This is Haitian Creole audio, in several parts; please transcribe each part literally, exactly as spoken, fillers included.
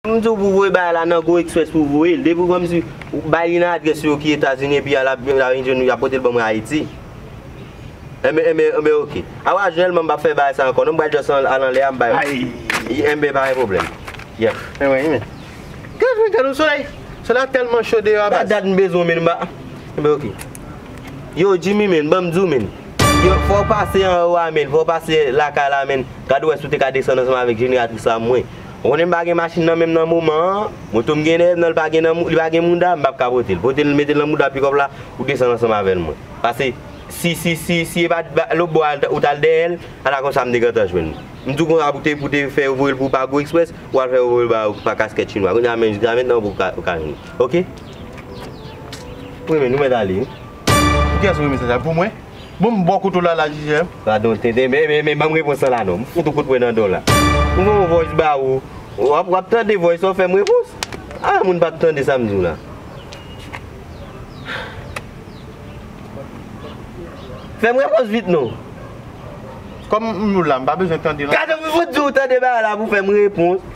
M di w pou voye bagay la nan Go Express pou voye l. Depi w kòmsi ou bay li nan adrès yo ki Etazini epi al ap, al ap pote l ban mwen Ayiti. Enben, enben, enben, oke. Awa, jènèlman, m p ap fè bagay sa ankò. Non, m pral just al anlè a, m bay. Ay. Enben, pa gen pwoblèm. Yeah. Enben, enben. Gad, gad, gad, solèy. Solèy a tèlman cho deyò a, baz. Dat m bezwen w, men m pa. Enben, oke. Yo, Jimmy, men, ban m di w, men. Yo, fò w pase anwo a, men. Fò w pase lakay la, men. Gad, ou wè si w te ka desann ansanm avèk jeneratris la, mwen. Ou konnen m pa gen machin nan menm nan moman an. Moto m gen dèyè m nan, li pa gen nan mou-, li pa gen mouda, m p ap ka pote l. Pote l, mete l nan mouda pikòp la, ou desann ansanm avè l, mwen. Paske si, si, si, si e pa, pa lòt bò a, ou t al dèyè l, ala konsa m te gentan jwenn ou. M di w konsa pou te, pou te fè yo voye l pou w pa Go Express, ou al fè yo voye l ba ou pa kaskèt chinwa. Kounye a menm jiskamentnan ou ka, ou ka jwenn. Oke? Wi, men nou mèt ale, wi. Pou kiyès ou voye mesaj la? Pou mwen? Bon, m ba w kout la, la, jijè. Gadon tenten, men, men, men, ban m repons lan la, non. M fout ou kout pwen nan do la. M voye yon voice ba ou. W ap, w ap tande voice, w ap fè m repons. A, moun pa t tande sa m di w la. Fè m repons vit, non. Kòm m la, m pa bezwen tande lan. Gadon, m fout di w tande bagay la pou fè m repons.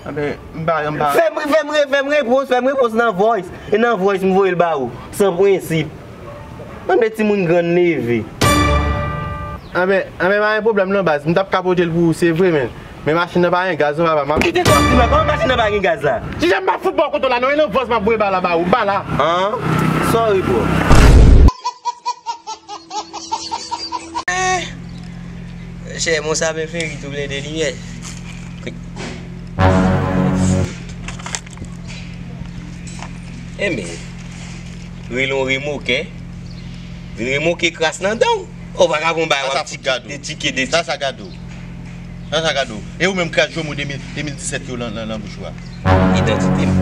Anben, m pa, m pa. Fè m, fè m re-, fè m repons, fè m repons nan voice. E nan voice, m voye l ba ou. San prensip. Anben, timoun grann leve. Anben, anben, pa gen pwoblèm non, baz. M t ap ka pote l pou ou, se vre, men. Men machin nan pa gen gaz non, papa. M ap... Kite sa w ap di mwen, kòman machin nan pa gen gaz la? Jijè, m pa fout ba w kout la, non. E nan voice m ap voye ba la ba ou. Ba la. An? Sorry, bro. Chè, mon sapin feri tou plen de limyè. Enben, rele yon remokè. Vin remoke kras nan dan w. Ou pa ka pran bagay w ap tike, tike, tike. Sa, sa gade w. Sa, sa gade w. E ou menm kras jwèm ou de mil, de mil disèt yo lan, lan, lan bouch ou a. Idantite m.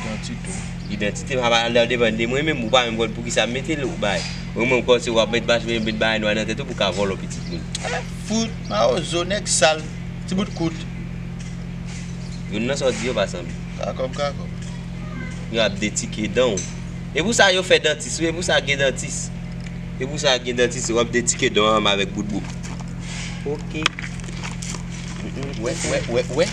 Idantite w. Idantite m, apa al depann de mwen menm, ou pa menm konn poukisa m mete l, ou bay. Ou menm kòmsi w ap met mach, met bagay nwa nan tèt ou pou w ka vòlò pitit moun. Fout, mawozo, nèg sal, ti bout kout. Youn nan sa w di yo pa sanble. Kakòb, kakòb. Yo ap detike dan w. E pou sa yo fè dantis, wi, e pou sa gen dantis. E pou sa gen dantis, w ap detike dan w ansanm avèk bout bouch. Oke. Wè, wè, wè, wè.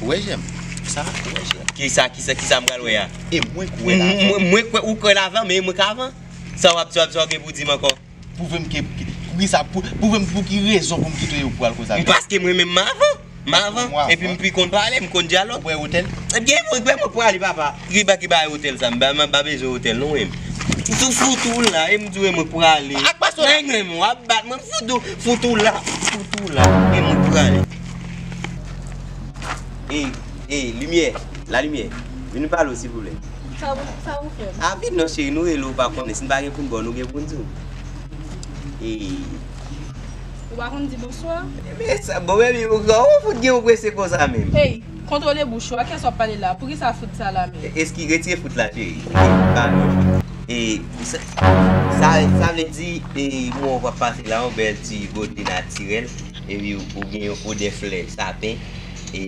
Wè, jèm. Sa, wè, jèm. Kisa, kisa, kisa m pral wè a? E mwen k wè l avan. Mwen, mwen kwè, ou kwè l avan, men e mwen k avan. Sa w ap, sa w ap, sa w gen pou di m ankò? Pwouve m ke, ke, poukisa, pou, pwouve m pou ki rezon pou m kite yo pral konsa. Paske mwen menm m avan. M avan. Epi m pi konn pale, m konn dyalòg. Ou wè otèl? Ebyen, mwen, mwen, mwen prale, papa. Ki ba, ki ba otèl sa? M pa, m pa bezwen otèl, non, mwen. M tou fout ou la, e m di w mwen prale. Ak pastè la. Nèg menm, w ap bat mwen, fout ou, fout ou la, fout ou la, e mwen prale. Ey, ey, limyè, la limyè. Vin pale w, silvouplè. Sa pou, sa pou fè? A vit non, cheri, nou rele w pa konnen. Si n pa gen pou n ba w, nou gen pou n di w. Ey. Ou pa konn di bonswa? Men sa, bon, baby, ou, ou fout gen yon prese konsa menm. Ey, kontwole bouch ou, a kiyès w ap pale la? Poukisa fout sa la menm? Eski, retire fout la, cheri. Pardon. E, sa, sa, sa vle di, e, mwen w ap pase la, yon bèl ti bote natirèl, epi ou, ou gen yon odè flè sapen, e,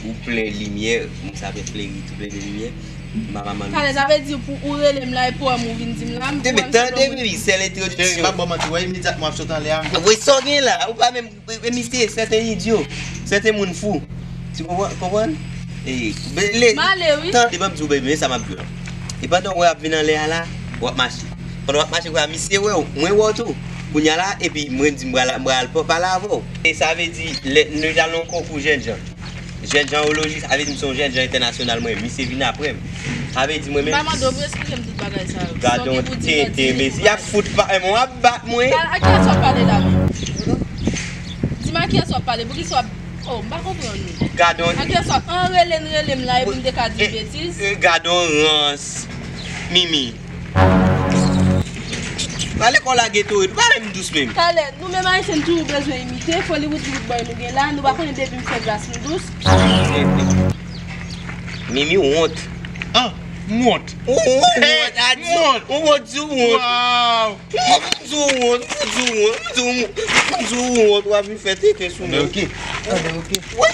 ou plen limyè, moun sa fè fleri tou plen de limyè. M pa manman. Talè, sa vle di pou ou rele m la epi w wè m ou vin di m la, m... Tande, tande, wi, sèl entwodiksyon. M ap ba w manti, wè, imedyatman w ap sot anlè a. Wi, sa w gen la, ou pa menm, e, misye, sèten idyo, sèten moun fou. Ti konprann, konprann? E, le, m ale, wi. Tande, ban m di w, baby, men sa m ap di w la. E pandan w wè ap vin anlè a la, w ap mache. Pandan w ap mache, w wè misye wè w, mwen wè w tou. Kounye a la, epi mwen di m pral, m pral pa-, pale avè w. E sa vle di, lè, nou t al nan yon konkou jènjan. Jènjan oloji, sa vle di m se yon jènjan entènasyonal mwen, misye vin apre m. Sa vle di mwen menm. M pa mande w pou eksplike m tout bagay sa yo. Gadon tenten, mesye, y ap fout pa, e mwen w ap bat mwen. A kiyès w ap pale la menm? Di m a kiyès w ap pale, poukisa w ap, oh, m pa konprann ou. Gadon. A kiyès w ap, an rele n, rele m la, epi m te ka di betiz. E, e, gadon rans. Mimi. Pale kò w la Gatorade, pale m dous menm. Talè, nou menm Ayisyen n toujou bezwen imite, foli wout wout bòy nou gen la, nou pa konnen depi m fè gras nou dous. Mimi, ou wont. An, m wont. Ou wont, ou wont, a di, m wont. Ou wont, di ou wont. Waw. M di ou wont, m di ou wont, m di ou wont, m di ou wont, w ap vin fè tenten sou mwen. Anben, oke. Anben, oke. Wi.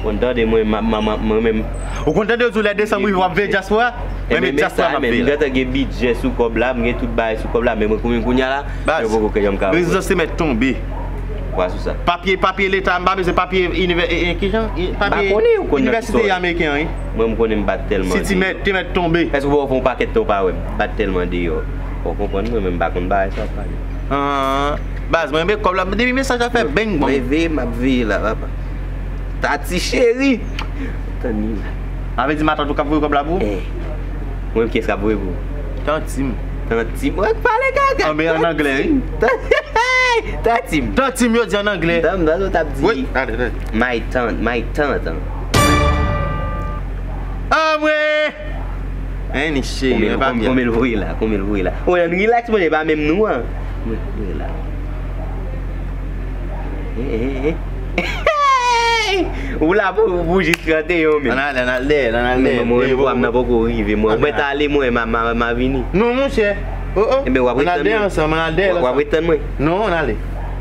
Ou konn tande mwen, ma, ma, ma, mwen menm. Ou konn tande yo di w lè desanm rive w ap veye dyaspora? Mwen menm, men sa, men m gentan gen bidjè sou kòb la, m gen tout bagay sou kòb la, men mwen kounye, kounye a la, mwen poko janm ka wè. Rezidans te mèt tonbe. Kwa sou sa. Papye, papye leta, m pa bezwen papye inivè-, e, e, kijan? I-, papye inivèsite ameriken an, wi. Mwen, m konnen m pa t tèlman deyò. Si ti mèt, te mèt tonbe. Èske w pa fè yon pakèt tan w pa wè m? M pa t tèlman deyò. Ou konprann mwen, men m pa konn bagay sa w ap pale. Ah, baz, mwen renmen kòb la. Depi mesaj la fè beng, bon. Mwen veye, m ap veye la, papa. Tati cheri. Tann li la. Sa vle di matant ou k ap voye kòb la pou ou? Eh. Mwen, kiyès k ap voye pou ou? Tanti m. Tanti m. Wè, pale gaga. An, men an anglè, wi. Tanti m. Tanti m. Tanti m, yo di an anglè. Tanm, tanm, yo t ap di. Wi, ale, ale. My tant, my tant, an. Anmwe! Hein, ni cheri, konbyen, men pa konbyen, byen. Konbyen l voye la? Konbyen l voye la? Oh, ann relax, mwen, e pa menm nou an. Mwen, mwen la. Eh, eh, eh. Ou la pou, pou jis trannteyen, men. Ann ale, ann al dèyè, ann al dèyè. Mwen, mwen, pwa m nan poko rive, mwen. Mwen t ale, mwen, m a, m a, m a vini. Non, monchè. Oh, oh. Ebyen, w ap ret tann mwen. Ann al dèyè ansanm, ann al dèyè ansanm. W ap ret tann mwen? Non, ann ale.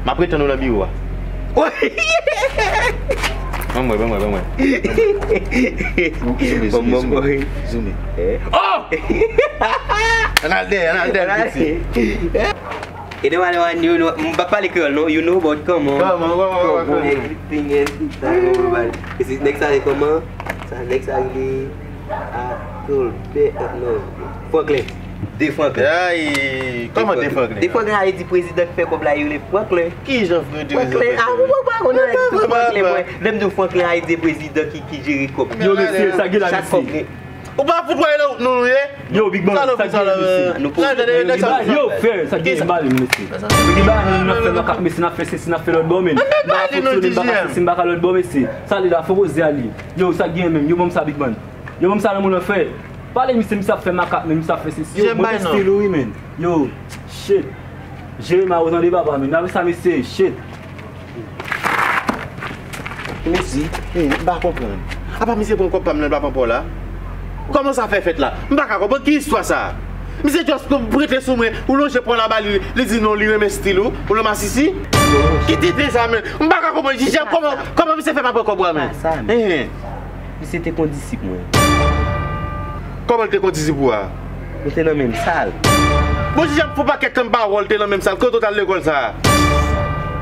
M ap ret tann ou nan biwo a. Ban mwen, ban mwen, ban mwen. Zoome, zoome, zoome, zoome. Oh! Ann al dèyè, ann al dèyè, piti. E de wale wan, you know, m pa pale kreyòl non, you know, but come on. Come on, come on, come on. Everything, everything. Nèg sa se kòman? Sa, nèg sa rele Colbert, non. Franklin. De Franklin. Ay, kòman De Franklin? De Franklin, sa vle di prezidan ki fè kòb la, yo rele Franklin. Kijan Franklin? Franklin, ah, ou pa konn anyen ditou sou Franklin, mwen. Lè m di w Franklin, sa vle di prezidan ki, ki jere kòb. Yo, mesye, sa gen la, mesye. Ou pa fout wè nou, nou ye? Yo, Big Man, sa gen, mesye? Yo, frè, sa gen, bale, mesye. Bale, nou ap fè makak, mesye, n ap fè sesi, n ap fè lòt bò, men. M pa ka fout sou li, m pa ka sesi, m pa ka lòt bò, mesye. Sa li la, fò poze a li. Yo, sa gen menm? Yo, ban m sa, Big Man. Yo, ban m sa nan moun nan, frè. Pale misye, misye ap fè makak, men misye ap fè sesi. Yo, move stil ou, wi, men. Yo, shit. Jeremie, ou tande papa, men. N ap sa, mesye, shit. Mezi, men, m pa konprann. Apa misye pran kòb pa m nan, l pa pran pa w la? Kòman sa fè fèt la? M pa ka konprann ki istwa sa. Misye just prete sou mwen, ou lonje pran la ba li, li di non, li renmen stil ou, ou nan masisi? Ki tenten sa, men? M pa ka konprann, Jijè, kòman, kòman misye fè pa pran kòb ou a, men? Misye te kon disip mwen. Kòman l te kon disip ou a? Nou te nan menm sal. Bon, Jijè, m fè yon pakèt tan m pa wè w, l te nan menm sal. Kote w t al lekòl sa a?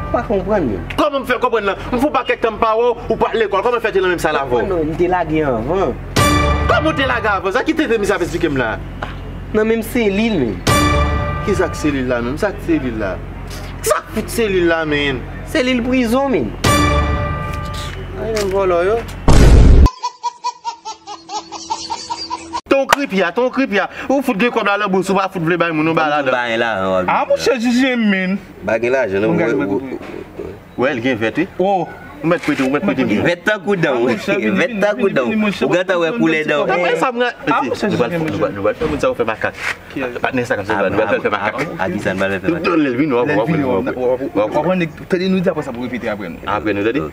Ou pa konprann, men. Kòman m fè konprann nan? M fè yon pakèt tan m pa wè w, ou pa al lekòl. Kòman fè te nan menm sal avè w? Non, m te lage anvan. Kòman w te lage anvan? Sa ki tenten misye ap esplike m la? Nan menm selil, men. Ki sa k selil la menm? Sa k selil la? Sa k fout selil la, men? Selil prizon, men. Ay, menm vòlò yo. Ton kripya, ton kripya. Ou fout gen kòb la nan bous, ou pa fout vle bay moun, ou ba ladan. Ah, monchè, Jijè, men. Pa gen lajan, non. Ou wè, l gen vèt, wi. Oh. Ou mèt prete, ou mèt prete m. Vèt tankou dan w. Vèt tankou dan w. Ou gentan wè koulè dan w. Apa sa m gen? Ah, monchè, Jijè, men. Nou pral fè moun sa yo fè makak. Patnè sa k ap sot la, nou pral fè l fè makak. A kisa n pral fè makak? Donn li vini, w ap wè, w ap wè. W ap wè nèg tande nou di apre sa pou repete apre nou. Apre nou, tande?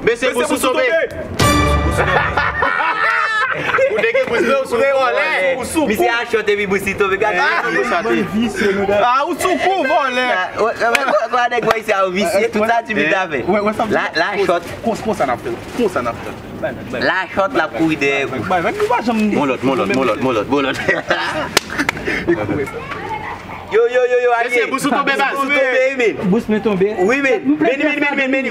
Mesye, bous ou tonbe. Ou te gen bous, men ou sou kou vòlè. Misye a chòt epi bous li tonbe, gade. Ah, ou sou kou vòlè. Gade nèg mwen isi a, ou visye, tout sa ti bit a fè. La, la chòt. Konsa n ap fè. Konsa n ap fè. La chòt la kouri dèyè ou. Mon lòt, mon lòt, mon lòt, mon lòt, mon lòt. Yo, yo, yo, yo, mesye, bous ou tonbe, baz. Bous ou tonbe, wi, men. Bous mwen tonbe. Wi, men. Men, men, men, men, men.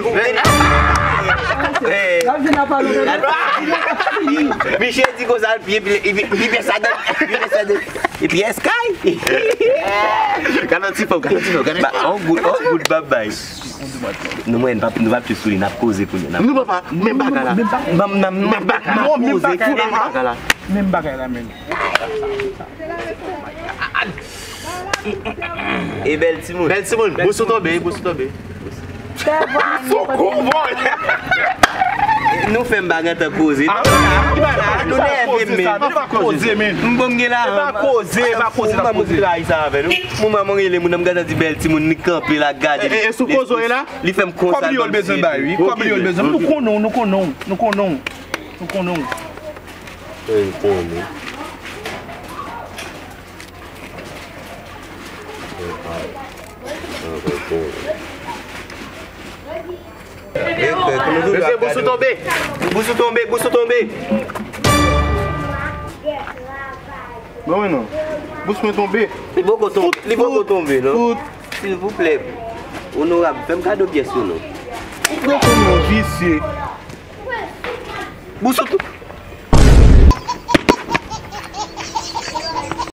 Misye di konsa, epi, epi, epi, epi, sa de, epi, sa de, epi, eskay. Gade ti fanm, gade ti fanm, gade. Ba, on gout, on gout, bab bay. Nou, mwen, n p ap, nou p ap tchwe sou li, n ap koze kounye a. Nou pa, pa, menm bagay la. Menm bagay la. Menm bagay la, men. E bèl timoun. Bèl timoun, bous ou tonbe, bous ou tonbe. Sou kou vòlè. Nou fè m pa gentan koze. Nou nève m, men. M bon, m gen la. E pa koze, e pa koze n ap koze. Moun manman rele moun nan, m gentan di bèl timoun, li kanpe la, gade. E, e sou koze w ye la? Li fè m konsa. Kòb li yo l bezwen bay, wi. Kòb li yo l bezwen. Nou konnen w, nou konnen w, nou konnen w. Nou konnen w. Ey, konnen. Mesye, bous ou tonbe. Bous ou tonbe, bous ou tonbe. Ban mwen non. Bous mwen tonbe. Li poko tonbe, li poko tonbe non. Silvouplè, onorab, fè m kado pyès ou non. Ou pran kòm yon visye. Bous ou tou.